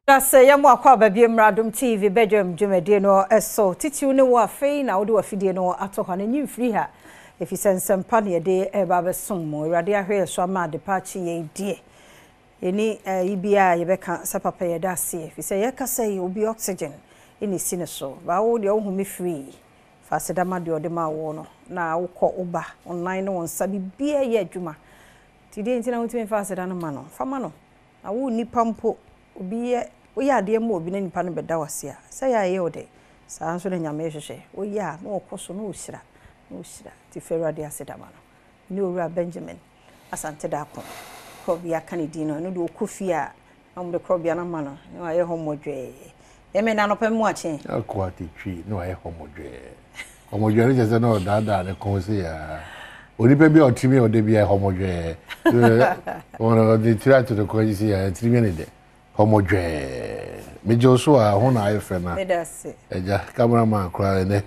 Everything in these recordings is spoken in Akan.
Na sɛ yɛn akɔ aba bi mmra Adom TV badwam dwumadie no so, titiw ne wo afei na wode w'afidie no ato hɔ no, nyi mfiri ha, ɛfiri sɛ nsɛmpa ne yɛde ɛreba abɛsom mu. Awurade ahwɛ yɛ so ama ade pa akye yɛn deɛ, yɛni yi biara yɛbɛka sɛ papa yɛda aseɛ, ɛfiri sɛ yɛkasa yi obi oxygen ɛna ɛsi ne so. Baa wo deɛ wohu me firi fa aseda ma deɛ ɔde ma wo no, na wokɔ wo ba, wo nan ne wo nsa biribiara yɛ adwuma. Nti deɛ nti na wontumi mfa aseda no ma no, fa ma no. Na wo nipa mpo, obi yɛ, woyɛ adeɛ ma obi na nipa no bɛda wo ase a, sɛ yɛ a ɛyɛ wo dɛ. Saa nso na Nyame hwehwɛ. Woyɛ a, na ɔkɔ so na ɔhyira, na ɔhyira. Nti fa Awurade aseda ma no. Ne Owura Benjamin Asante Darko, korɔbea ka ne din no, ɛno deɛ ɔkɔ fie a, na wɔde korɔbea no ama no, na wayɛ hɔ mmɔdwɛɛ. Ɛmɛ na anɔpa mu akye. Akɔ atetwi na wayɛ hɔ mmɔdwɛɛ. Ɔmɔdwɛɛ no kyerɛ sɛ na ɔdaadaa ne kɔn sɛ yaa. Onipa bi a ɔtiri mi a ɔda bi a hɔmɔdwɛɛ. Ɔde tiri ato ne kɔn akyi sɛ yaa tiri mi ne dɛ. Hɔmɔdwɛɛ. Megye wo so a ho na ayɛ fɛ na. Agya cameraman koraa ɛnɛ.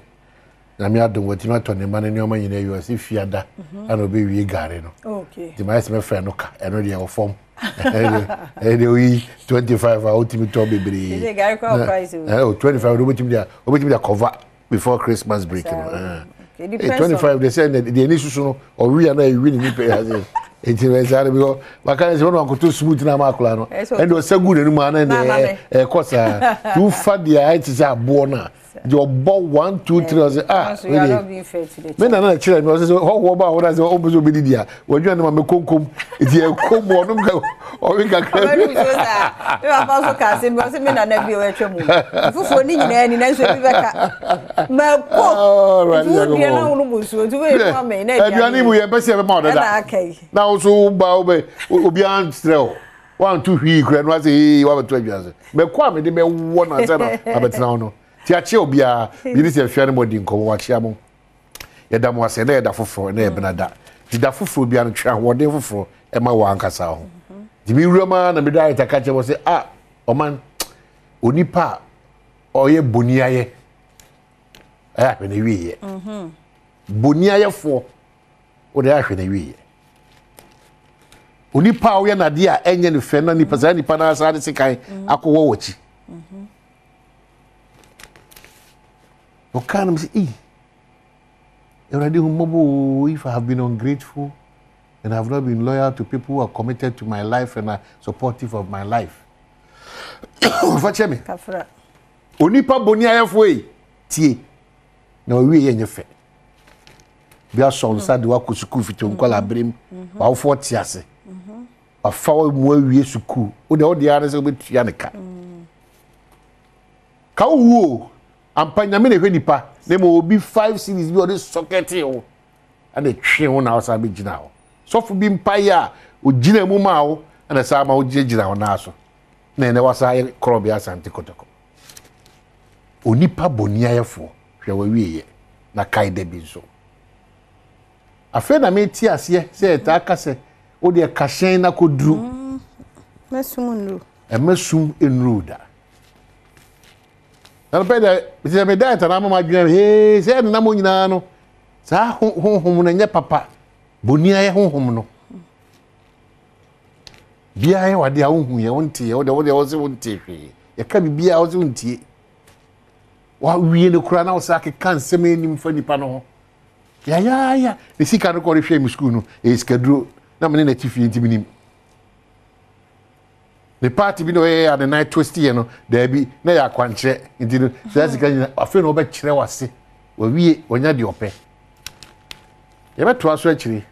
Nyame adom watumi atɔ ne mma ne nneɛma nyinaa awie ɔse fiada ɛna ɔbɛwie gare no. Nti mayɛ sɛ mɛfrɛ no ka ɛno deɛ wɔ fam. Ɛyɛ deɛ oyi 25 a wotumi tɔ bebree. 25 de wobɛtumi de wobɛtumi de akɔva before Christmas break no. Hey, 25 de sɛ deɛ ani susu no ɔwe a na ɛwi ne nipa ase. Nti bɛ saa no because waka ne sɛ wɔn akoto smooth na ama akora no ɛnna ɔsɛ gu n'anum a na ɛnna ɛkɔ saa. Nti wofa deɛ ayɛ te sɛ aboɔ no a deɛ ɔbɔ 1 2 3 ɔsɛ ah wei me nana na kyerɛ mi ɔsɛ sɛ ɔwɔ ba ɔwɔ sɛ ɔmpɛ sɛ ɔbɛdidi a wɔadwa ne ma me konkom nti ɛkɔm ɔnom ka ɔwe kakra bi. Ɔbɛnum so saa. Me papa nso ka asɛm bi ɔsɛ me nana bi ɔatwa mu. Fufuo ne nyinaa ni nanso ebi bɛka. Mako. Nti wo deɛ na wo mu nsuo nti wo yɛ ma me na aduane mu yɛ mpɛ sɛ yɛbɛma ɔdada. Ɛna aka yi. Na wo so ba wo bɛ obiara nkyerɛ wo. Wanto hwii kura no asɛ ee wabɛto aduane so. Mako a mede bɛwɔ no ansa na abɛtena ho no. Ti akyea obiara. Bi ne sɛ afia ne mo adi nkɔmmɔ wakyea mo. Yɛda mo ase. Ɛnɛ yɛ da foforɔ, ɛnɛ yɛ bena da. Nti da foforɔ biara no twe ahoɔden foforɔ ɛma wɔ ankasa ho. Nti me wuram ara na me director ka kyerɛ wɔ sɛ ah ɔman onipa a ɔyɛ boniayɛ ɛyɛ ahwɛ na wieɛ. Boniayɛfoɔ wode ahwɛ na wieɛ. Onipa a ɔyɛ n'adeɛ a ɛnyɛ ne fɛ na nipa saa nipa no asa de sekan akɔwɔ w'akyi. Ɔkaa no sɛ, ei, Awurade hu mmɔbɔ oo, if I have been ungrateful and have not been loyal to people who are committed to my life and are supportive of my life. Fa kyɛ me. Onipa boni ayɛfoɔ yi, tie, na ɔwie yɛ nyɛ fɛ. Bi asɔ nsa de wakɔ sukuu fiti nkɔla abere mu, wawofoɔ te ase. Wafa wo mu awie sukuu, wo deɛ wo deɛ ara ne sɛ wobɛtua ne ka. Ka wo wu o, ampa Nyame na ɛhwɛ nipa, na mmom obi 5 series bi ɔde sɔkɛtee wo, ɛna ɛtwee wo na ɔsan bɛgyina hɔ. Sɔfo bi mpaeɛ a ɔgyina mu maa wo, ɛna saa ma wogyinagyina wo nan so, na ɛnɛ wasan ayɛ Korɔbea Asante Kotoko. Onipa boniayɛfoɔ, hwɛ w'awieɛ, na kae da bi nso. Afei na mete aseɛ sɛ yɛtaa ka sɛ, wo deɛ ka hyɛn na kɔduru. Mɛsum nnuru. Ɛmɛ sum nnuru da. Na pɛ dɛ sɛ me diet na ama madwene hee sɛ ɛnenam hɔ nyinaa no saa honhom no ɛnyɛ papa boniayɛ honhom no biara yɛ wade a wohu yɛ wonte yɛ wode wode wose wonte hwee yɛka biribiara wose wontie wawie no koraa na wo sɛ akeka nsɛm anim fa nipa no ho yayaaya ne sika no kɔre hwɛ me sukuu no ɛyɛ sikaduro na mene n'akyi fie nti menim Ne party bi na ɔyɛ a ne nan twist yɛ no daabi na yɛ akwankyerɛ nti no saa sika nyina afei na ɔbɛkyerɛ wase wawie wanya deɛ ɔpɛ yɛbɛtoa so akyire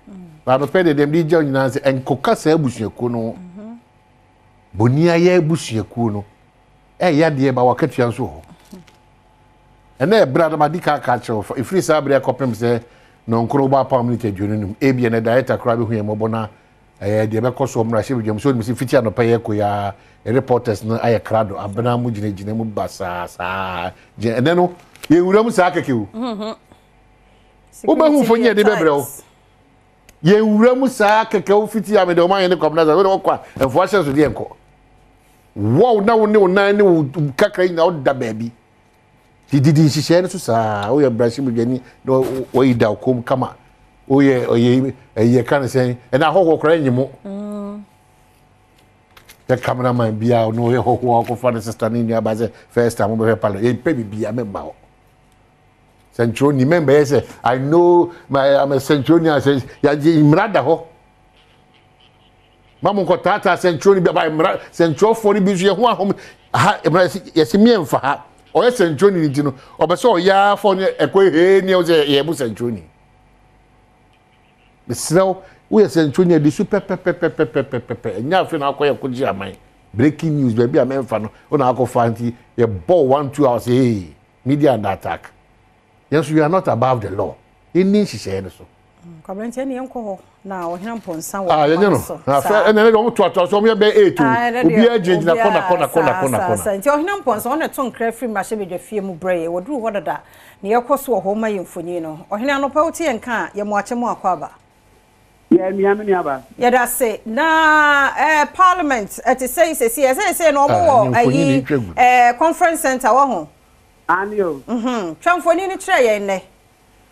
na anɔpɛ deɛ deɛ mede gya nyinaa sɛ ɛnkɔka saa abusuakuo no ho boniayɛ abusuakuo no ɛyɛ adeɛ ba wakatua nso wɔ hɔ ɛnna ɛberɛ a na madi ka aka akyerɛ wo ɛfiri saa berɛ kɔpem sɛ nɔnkoro wobɔ apam miniti 25 ebia na director koraa bɛhu yɛn mmɔbɔ na Ɛyɛ deɛ ɛbɛkɔ so wɔ mmarahyɛbadwam sɛ onim sɛ fiti anɔpa yi ɛkɔ yi ara reporters no ayɛ krado abena mu gyinagyina mu basaa saa gyina ɛnɛ no yɛnwura mu saa kɛkɛ o wobɛhu mfonyin yɛde bɛbrɛ wo yɛnwura mu saa kɛkɛ wo fiti a mede ɔma yɛ ne kwamena sɛ wode wɔkɔ a ɛmfoɔ ahyɛ so deɛ nkɔ wɔw na wo ne wo nan ne wo kakra nyina woda baabi Nti didi nhyehyɛe no so saa. Woyɛ brasibadwani na wayi da kɔn kama. Woyɛ ɔyɛ ɛyɛ ka ne sɛn ɛna ahɔhoɔ koraa nye mo. Yɛ cameraman biara ɔno ɔyɛ hɔhoɔ akɔfa ne sister ne nua ba sɛ first time wobɛhwɛ parliament. Yɛmpɛ biribiara mɛmma hɔ. Sɛnkyerɛwni mɛmbɛyɛ sɛ I know my I'm a sɛnkyerɛwni a sɛ yɛagye mmara da hɔ. Ma mo nkɔtaataa sɛnkyerɛwni bi aba mmara sɛnkyerɛwfoɔ no bi nso yɛ ho ahom ha mmara yɛsi mmiɛnfa ha ɔyɛ sɛnkyerɛwni ne ti no ɔbɛ sɛ ɔyɛ afɔ ne ɛkɔ hee ne ɔsɛ yɛ mo sɛnkyerɛwni. Mesrɛ wo woyɛ sɛnkyerɛwni adi so pɛpɛpɛpɛpɛpɛpɛ ɛnyɛ afei na akɔyɛ kogye aman breaking news baabi a mɛnfa no wo na akɔfa nti yɛbɔ 1 2 hours hey. Media under attack. Yɛn nso we are not above the law. Yɛnni nhyehyɛeɛ no so. Kwabena nti ɛne yɛnkɔ hɔ na ɔhene mpɔnsa wɔ ah, yɛnyɛ no so. Afɛ ɛna ɛna wɔn toatoa so wɔn yɛ bɛyɛ 8 o. Obiara gyinagyina kɔna kɔna kɔna kɔna kɔna. Nti ɔhene mpɔnsa wɔn na ɛto nkra firi mmarahyɛbadwa fie mu brɛ yɛ. Wɔduru hɔ dada na yɛkɔ so wɔ hɔ ma yɛ mfonyin no. Ɔhene anɔpa wote yɛn ka a yɛ mo akyɛ mo akɔ aba. Yɛ nua me nua ba. Yɛda ase na parliament ɛte sɛ sɛsi ɛsɛ sɛ na wɔn wɔ ayi conference center wɔ ho. Ani o. Twa mfoni no kyerɛ yɛn nnɛ.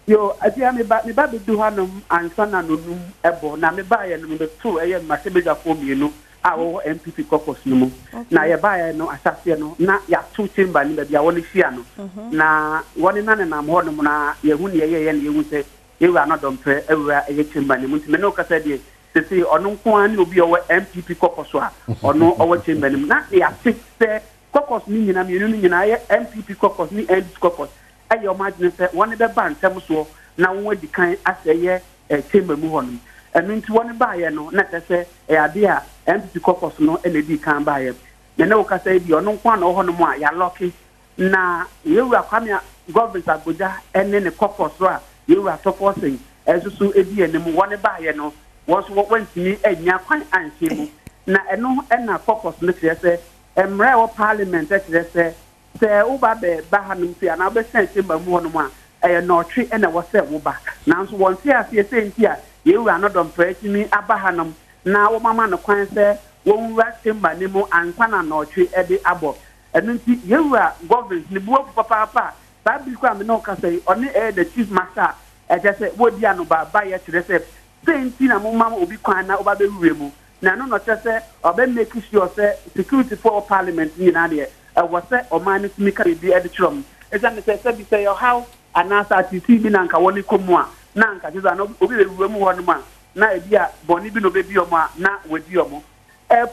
Yo, afia me ba bɛdu hanom ansa na nonum ɛbɔ na me baeɛ no mebɛto ɛyɛ mmarahyɛbadwafoɔ mmienu a wɔwɔ NPP caucus no mu. Na yɛbaeɛ no ahyɛaseɛ no na yɛato chamber no baabi a wɔn hyia no. Na wɔne na nenam hɔnom na yɛhu nea ɛyɛeɛ na yɛhu sɛ yɛwura no dɔmprɛ awura ɛyɛ chamber no mu. Nti me ne wo kasa deɛ sese ɔno nko ara ne obi a ɔwɔ NPP caucus a ɔno ɔwɔ chamber no mu. Na yɛate sɛ caucus no nyinaa mmienu no nyinaa ɛyɛ NPP caucus ne NDC caucus ɛyɛ wɔn adwene sɛ wɔn bɛba ntɛm soɔ na wɔn adi kan asɛ ɛyɛ chamber mu hɔnom. Ɛno nti wɔn baeɛ no na kyerɛ sɛ ɛyɛ adeɛ a NPP caucus no na edi kan baeɛ. Na ne wo kasa yi deɛ ɔno nko ara na ɔwɔ hɔnom a yɛalɔke na yɛwura Kwame Governs Agbodza ne ne caucus so a yɛwura Tɔfoɔ Sɛn ɛnso so edi anim wɔn baeɛ no wɔn nso wɔntumi anya kwan anhyɛ mu. Na ɛno ɛna caucus no kyerɛ sɛ mmara a ɛwɔ parliament kyerɛ sɛ sɛ woba bɛba hanom sei anaa wobɛhyɛn chamber mu hɔnom a ɛyɛ nɔɔtwe ɛna ɛwɔ sɛ woba. Nanso wɔnte aseɛ sɛ nti a yɛwura no dɔmprɛ tumi aba hanom na wɔmama no kwan sɛ wɔnwura chamber no mu ansa na nɔɔtwe ɛde abɔ. Ɛno nti yɛwura Governs ne bu afu papaapa a saa bere kɔ a me ne wo kasa yi ɔne ɛyɛ the chief marshal a ɛkyerɛ sɛ wɔdi anobaaba yɛ kyerɛ sɛ sɛ nti na moma obi kwan na woba bɛwura mu. Na ɛno na ɔkyerɛ sɛ ɔbɛ make sure sɛ security foɔ wɔ parliament nyinaa deɛ ɛwɔ sɛ ɔman no tumi ka biribi de kyerɛ ɔmo. Ɛsiane sɛ sɛbi sɛ yɛ ɔhaw anaasɛ atete bi na anka wɔne kɔ mu a na anka kyerɛ sɛ ana obi bɛwura mu hɔnom a na ebi a bɔne bi na ɔbɛdi ɔmo a na wɔadi ɔmo.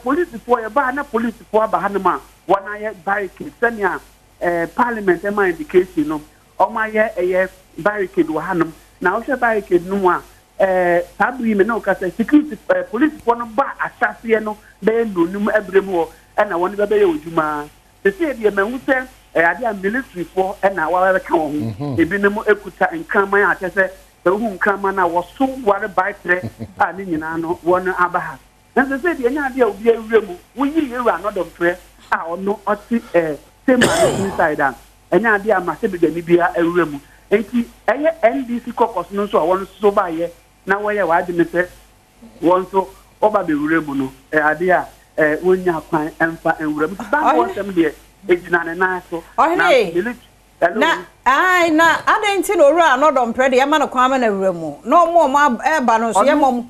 Polisifoɔ yɛbaa na polisifoɔ aba hanom a wɔn ayɛ barricade sɛnea parliament ɛma indication no wɔn ayɛ ɛyɛ barricade wɔ hanom. Na wohwɛ barricade no mu a saa bere yi me ne wo kasa security polisifoɔ no ba ahyɛaseɛ no bɛyɛ nnonum abere mu hɔ ɛna wɔn bɛbɛyɛ adwuma. Sisi deɛ mahu sɛ ɛyɛ adeɛ a militaryfoɔ ɛna wɔabɛka wɔn ho. Ebinom ekuta nkraman a kyerɛ sɛ sɛ wohu nkraman a wɔso ware baetrɛ a ne nyinaa no wɔn aba ha. Na sɛ deɛ ɛnyɛ adeɛ a obi awura mu woyi yɛwura anɔdɔmprɛ a ɔno ɔte chamber no inside a ɛnyɛ adeɛ a mmarahyɛbadwani biara awura mu. Nti ɛyɛ NDC caucus no nso a wɔn nso so baayɛ na wɔyɛ wɔn adwene sɛ wɔn nso wɔba bɛwura mu no ɛyɛ adeɛ a wɔnya kwan mfa nwura mu. Nti bammɔ nsɛm deɛ egyina ne nan so. Ɔhene na ai na adɛn nti na owura anɔdɔmprɛ deɛ yɛma no kwan ma no awura mu na ɔmo a ɔmo ɛba no nso yɛma ɔmo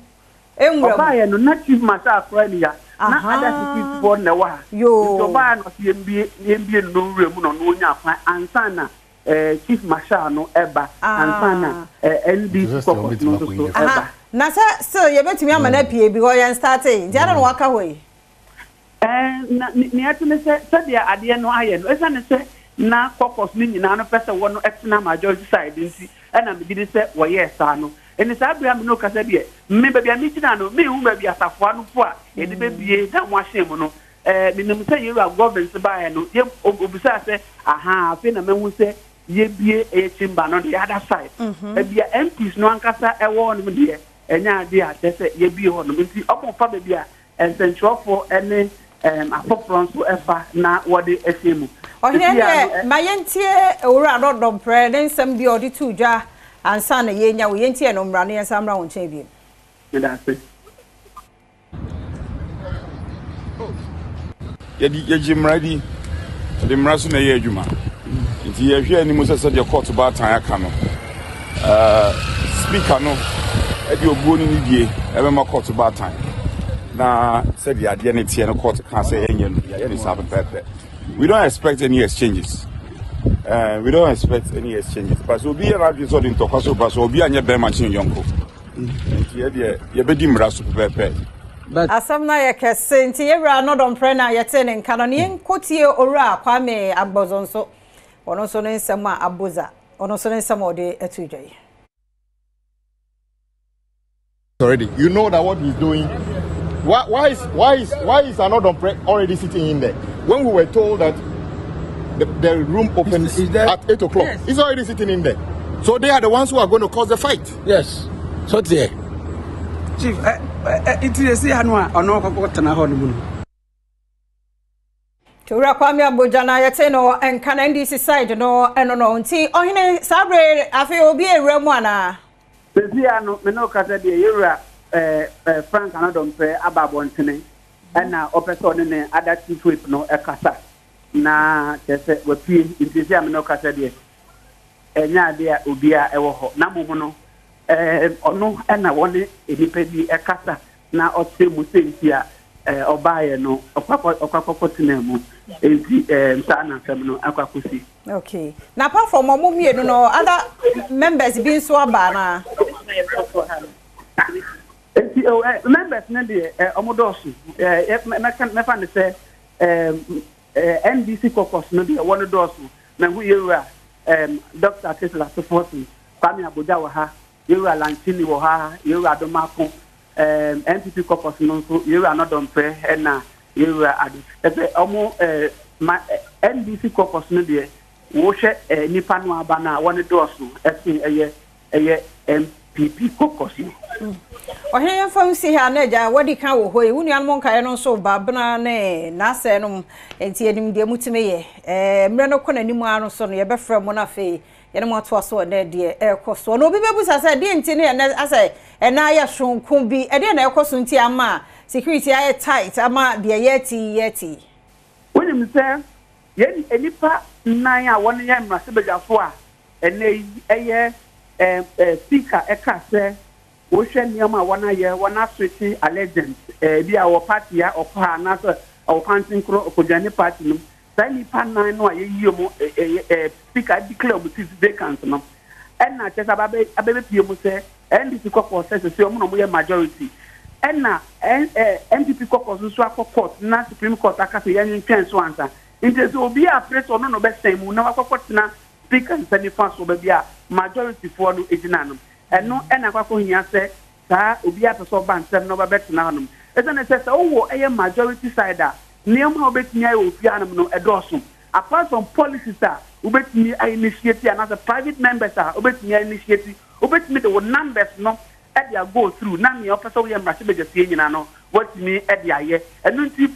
nwura mu. Ɔbaayɛ no na chief marshal akora ni ya na other security foɔ na ɛwɔ ha. Yoo. Nti ɔbaayɛ no ɔsɛ yɛmbie no na owura mu na ɔno onya kwan ansa na chief marshal no ɛba ansa na NDC caucus no nso so ɛba. Na sɛ still yɛbɛtumi ama no apue because yɛn start nti ada na waka hɔ yi. Na nea ɛte ne sɛ sɛdeɛ adeɛ no ayɛ no ɛsiane sɛ na caucus no nyinaa no pɛ sɛ wɔn ɛtena majority side nti ɛna megye di sɛ wɔyɛɛ saa no. Ɛne saa bere a me ne wo kasa deɛ me baabi a megyina no mehu baabi asafoa no po a yɛde bɛbie na wɔn ahyɛn mu no. Menim sɛ yɛwura Governs baeɛ no yɛ obisaa sɛ aha afei na mahu sɛ yɛbie ɛyɛ chamber no the other side. Baabi a MPs no ankasa ɛwɔ hɔnom deɛ ɛnyɛ adeɛ a kyerɛ sɛ yɛbie hɔnom nti ɔmo fa baabi a nsɛntwerɛfoɔ ne afoforɔ nso ɛfa na wɔde ahyɛ mu. Ɔhene deɛ ma yɛntie owura anɔdɔmprɛ ne nsɛm bi a ɔde too dwa ansa na yɛnya wo yɛntie no mmra no yɛnsa mmra wo nkyɛn bio. Meda ase. Yɛde yɛgye mmara di, yɛde mmara so na ɛyɛ adwuma. Nti yɛhwɛ anim sɛ sɛdeɛ kɔɔto baatan aka no, speaker no ɛde obuo ne nidie ɛbɛma kɔɔto baatan. Na Sɛdeɛ adeɛ no teɛ no court kaa sɛ yɛnyɛ no, yɛayɛ no saa pɛpɛɛpɛ. We don't expect any exchanges. We don't expect any exchanges. But so obi yɛ n'adwene sɛ ɔde ntɔkwa so ba so obi anyɛ bɛrima kyen yɔnko. Nti yɛ deɛ yɛbɛdi mmara so pɛpɛɛpɛ. But Asɛm no ayɛ kɛse nti yɛwura Nɔdɔmprɛ no a yɛtee ne nka no ne yɛnkɔtie Owura Kwame Agbɔzɔ nso. Ɔno nso ne nsɛm a Abodza, ɔno nso ne nsɛm a ɔde ato dwa yi. Already, you know that what he's doing. Why, why is why is why is Annoh-Dompreh already sitting in there? When we were told that the, the room opens is, is at 8 o'clock, yes. He's already sitting in there. So they are the ones who are going to cause the fight. Yes. So there. Chief, it is no. Owura Kwame Agbodza na yɛte no nka na NDC side no ɛno no nti ɔhene saa bere afei obi ewura mu anaa. Sɛsi a no me ne wo kasa deɛ yɛwura eh, eh, Frank Anodɔmpɛ aba abɔntene ɛna ɔpɛ sɛ ɔne ne ada chief whip no ɛkasa na kyerɛ sɛ wapue nti sɛsi a me ne wo kasa deɛ ɛnyɛ adeɛ a obiara ɛwɔ hɔ na mmom no eh, ɔno ɛna wɔne nnipa bi ɛkasa na ɔkyerɛ mu sɛ nti a ɔbaeɛ no ɔkɔ akɔkɔtenaa mu nti saa na asɛm no akɔ akɔsi. Okay. Na apart from ɔmo mmienu no other members bi nso aba anaa? Nti oh, eh, members no deɛ eh, ɔmo dɔɔso. Eh, mɛka mɛfa no sɛ eh, eh, NDC caucus no deɛ wɔn dɔɔso. Mahu yɛwura eh, Dr. Kesla Sofoɔson, Kwame Abodwa wɔ ha, Yewura Lanchini wɔ hɔ ara, Yewura Adomako, ɛɛm, NPP caucus no nso, Yewura Nɔdɔmprɛ ɛna Yewura Ado. Ɛsɛ ɔmo ɛɛ ma NDC caucus no deɛ, wohwɛ ɛɛ nipa no aba no a, wɔn dɔɔso ɛsen ɛyɛ ɛyɛ NPP caucus no. Ɔhene yɛmfa nsi ha na agya wadi kan wɔ hɔ yi, wo nuanom nkaeɛ no nso ba Abena ne n'asɛɛ nom, nti yɛnim deɛ motumi yɛ. Ɛɛ mmerɛ no kɔ n'anim ara no nso no yɛbɛfrɛ mo na afei Yɛne mo atoa so ɛnɛ deɛ ɛrekɔ soɔ. Na obi bɛbusa sɛ ɛdeɛn nti ne ɛnɛ asɛ ɛnɛ ayɛ soronko bi, ɛdeɛn na ɛrekɔ so nti ama security ayɛ tight ama deɛ yɛrete yi yɛrete yi? Wonim sɛ yɛn nnipa nnan a wɔn yɛ mmarahyɛbadwafoɔ a ɛnɛ yi ɛyɛ speaker ɛka sɛ Wohwɛ nneɛma a wɔayɛ, wɔn aswitch allegiance, ebia ɔwɔ party a ɔkɔ ha anaasɛ ɔwɔ kwantenkorɔ ɔkɔdwane party no mu. Saa nnipa nnan no a yɛyi wɔn, speaker declare wɔn seats vacant no, ɛna kyerɛ sɛ aba abɛpue mu sɛ NDC kɔkɔɔ sɛ sɛsɛ wɔn na wɔyɛ majority, ɛna NPP kɔkɔɔ nso akɔ court na Supreme Court aka sɛ yɛntwɛn so ansa. Nti sɛ obi apere sɛ ɔno na ɔbɛhyɛn mu na wakɔkɔtena speaker nsa nifa so baabi a majority foɔ no gyina no, Ɛno na akɔ akɔhia sɛ saa obiara pɛ sɛ ɔba ntɛm na ɔba bɛtena hanom. Ɛsiane sɛ sɛ wowɔ ɛyɛ majority side a, nneɛma a wobɛtumi ayɛ wɔ fie hanom no ɛdɔɔso. Apart from policies a wobɛtumi a initiate anaasɛ private members a wobɛtumi a initiate, wobɛtumi de wo numbers no de a go through na nea wopɛ sɛ woyɛ mmarahyɛbadwafie nyinaa no woatumi de ayɛ. Ɛno nti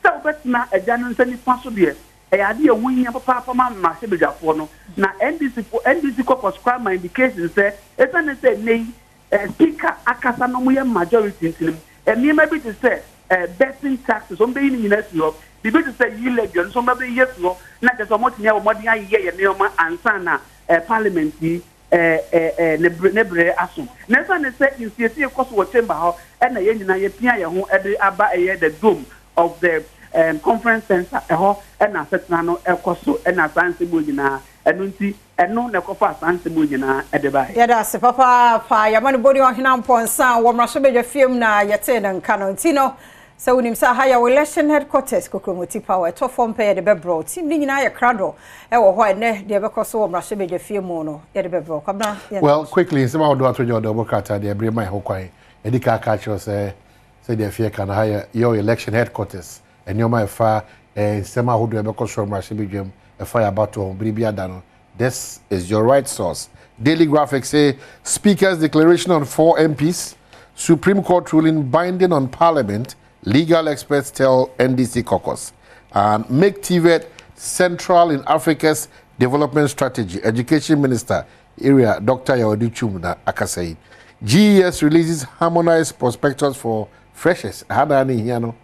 sɛ wobɛtena agya no nsa nifa so deɛ, Ɛyɛ ade a ɛho hia papaapa ma mmarahyɛbadwafoɔ no, na NDC foɔ, NDC caucus koraa ma indication sɛ ɛsiane sɛ nnɛ yi eh, speaker akasa na wɔyɛ majority nti no, nneɛma bi te sɛ eh, betting taxes, wɔbɛyi ne nyinaa afiri hɔ. Biribi te sɛ e-levy, ɔno nso wɔbɛyi afiri hɔ, na kyerɛ sɛ wɔatumi abɔ mmɔden ayeyɛ yɛn nneɛma ansa na eh, parliament yi eh, ne bere ne bere aso. Na ɛsiane sɛ nsiesie kɔ so wɔ chamber hɔ ɛna yɛn nyinaa yɛpia yɛn ho de aba ɛyɛ the dome of the um, conference center ɛhɔ ɛna asetena no ɛkɔ so ɛna saa nsɛm wɔ nyinaa ɛno nti ɛno na ɛkɔfa saa nsɛm wɔ nyinaa ɛde baeɛ. Yɛda ase papaapa. Yɛama no bɔne Ɔhene Ampɔnsa wɔ mmarahyɛbadwa fie mu na yɛtee ne nka no. Nti no, sɛ wonim sɛ aha yɛ wo election headquarters, Kokromoti Power, ɛtɔ fam pɛ yɛde bɛbrɛ wo. Team no nyinaa yɛ krado wɔ hɔ a ɛnnɛ deɛ ɛbɛkɔ so wɔ mmarahyɛbadwa fie mu no yɛde bɛbrɛ wo. Kwabena, yɛntoa Well, so. quickly, nsɛm ahodoɔ ato dwa wɔ dawubɔ krataa deɛ ɛbere ma ɛho kwan. Yɛadi kan aka akyerɛ wo sɛ, sɛdeɛ afie ka no, ha yɛ yɛ election headquarters. Nneɛma a ɛfa eh, nsɛm ahodoɔ a ɛbɛkɔ so wɔ mmarahyɛbadwam, ɛfa yɛn abatoɔ ho, bere bi ada no, this is your right source. Daily Graphic say, Speaker's declaration on four MPs, Supreme Court ruling binding on Parliament, legal experts tell NDC caucus. And make TVET central in Africa's development strategy. Education Minister, area Dr. Yaw Adutwum na akasa yi. GES releases harmonized prospectus for freshers. Ɛha na ne hia no.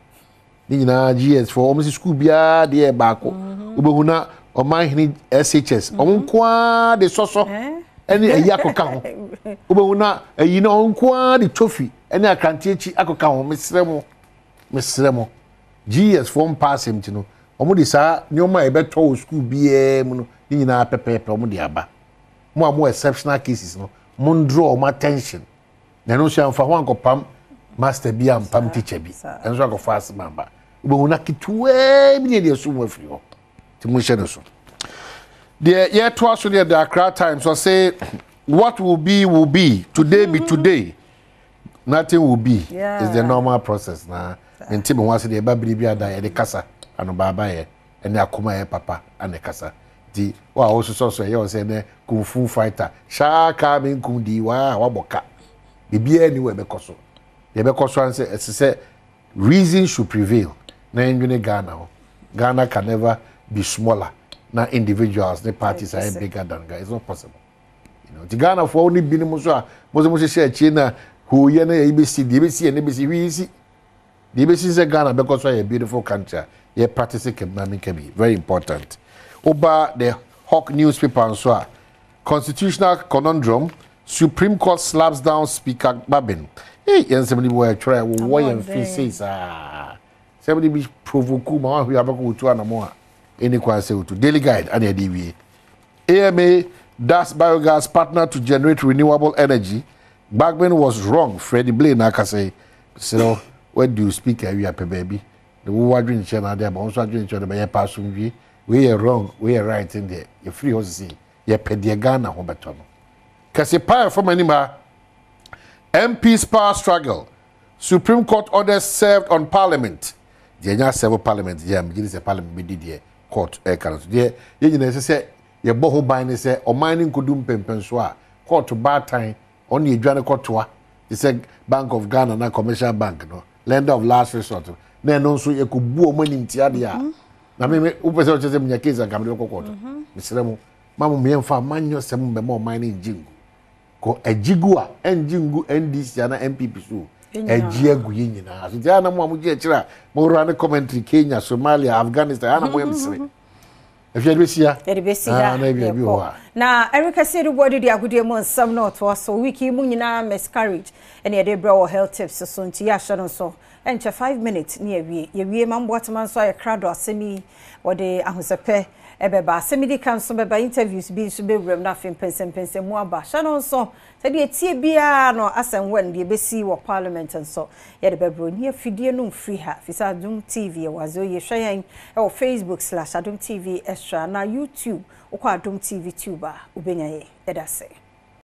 Ne nyinaa GES for wɔn si school biara deɛ yɛ baako. Mhm. Wobɛhu na ɔman hene SHS. Wɔn mhm. nko ara de sɔsɔ ɛne ayi akɔka ho. Wobɛhu na ayi na wɔn nko ara de trophy ɛne akranteɛ akyi akɔka ho. Mesrɛ mo. Mesrɛ mo, GES foɔ mpa asɛm nti no, wɔn de saa nneɛma a yɛbɛtɔ wɔ sukuu biara mu no ne nyinaa pɛpɛɛpɛ wɔn de aba. Mo a mo exceptional cases no, mo draw wɔn attention. Na ɛno nso yɛamfa ho ankɔpam master bi ampam teacher bi. Ɛno nso akɔfa asɛm aba. Wobɛhu na ketewaa bi ne yɛde asum afiri hɔ. Nti monhyɛ no so. Deɛ yɛtoa so deɛ The Accra Times ɔse what will be will be today be today nothing will be yeah. is the normal process na nti me ho ase deɛ ɛba bere bi ada yɛde kasa anobaaba yɛ ɛne akoma yɛ papa ana kasa nti wo a wososɔ so ɛyɛ wɔ sɛ ɛnɛ kung fu fighter shaa kaa me nkum di waa wabɔ ka biribiara ni wɔ ɛbɛkɔ so deɛ ɛbɛkɔ so ansɛ ɛsɛ sɛ Reason should prevail na yɛndwene Ghana ho. Ghana can never be smaller na individuals ne parties ayɛ bigger than Ghana. It's not possible. You know, nti Ghanafoɔ ne binom nso a mo nso mo hyehyɛ akyire na hooyɛ na yɛyi bɛsi deɛ bɛsi yɛ ne bɛsi hwee si. Deɛ bɛsi sɛ Ghana bɛkɔ so ayɛ beautiful country a yɛ practice kɛmina mi very important. Woba the Hawk newspaper nso a Constitutional conundrum, Supreme Court slaps down Speaker Babin. Hey, yɛn nsɛm no bi wɔ ɛtwerɛ a wɔwɔ yɛn fi sei saa. Sɛm no bi provoke ma wahwe abɛkɔ wotu anamo a ɛni kwan sɛ wotu. Daily Guide ana ɛde wie. AMA does biogas partner to generate renewable energy. Bagbin was wrong. Freddie Blay na aka sɛ serɛ wadi speaker awie apɛ baabi na wo adwenkyerɛ na ade aba wo nso adwenkyerɛ no bɛyɛ pa asomdwie. Wei yɛ wrong, wei yɛ right deɛ yɛfiri hɔ sisi yɛpɛ deɛ Ghana ho bɛtɔ no. Kɛse paa ɛfam anim ha. MP's power struggle, Supreme Court orders served on Parliament. Deɛ ɛnyɛ asɛm Parliament deɛ a megye di sɛ Parliament bɛdi deɛ court ɛka no so. Deɛ yɛn nyinaa ɛsɛ sɛ yɛbɔ ho ban ne sɛ ɔman no nkɔdu mpɛmpɛnsoɔ a court baatan ɔne adwane kɔtoa te sɛ Bank of Ghana na Commercial Bank no lender of last resort no na ɛno nso yɛkɔbu wɔn animtia deɛ a mm-hmm. na me me wopɛ sɛ ɔkyerɛ sɛ menya case anka mede bɛkɔ court mm-hmm. mesrɛ mo ma mo meyɛmfa manyɔ sɛm bɛma ɔman no ngye ngu kɔ agye gu a ɛngye ngu ndc ana npp so agye agu yɛ nyinaa so nti ana mo a mogye akyerɛ a mowura ne commentary kenya somalia afghanistan ana moyɛ mesere Ɛhwɛ yɛde bɛsi ha. Yɛde bɛsi ha. Ah, na ebi ebi wɔ hɔ a. Na Eric Asiedu Boadu de agodie mu nsɛm na ɔtoa so. Week yi mu nyinaa miscarriage ɛna yɛde brɛ wɔ health tips so nti yɛahyɛ no nso. Ɛnkyɛ 5 minutes ne yɛwie. Yɛwie ma mboatema nso ayɛ krado asɛm yi wɔde ahosɛpɛ ɛbɛba. Asɛm yi di ka nso bɛba interviews bi nso bɛwuram na afei mpɛnsɛmpɛnsɛmu aba. Hyɛ no nso sɛdeɛ tie biara no asɛm wɛn deɛ ɛbɛsi wɔ parliament nso yɛde bɛbrɛ ni afidie no mfiri ha firi sɛ Adom TV ɛwɔ adze oye hwɛ yɛn ɛwɔ Facebook/Adom TV Extra na YouTube wokɔ Adom TV Tube a wobɛnya yɛn. Yɛda ase.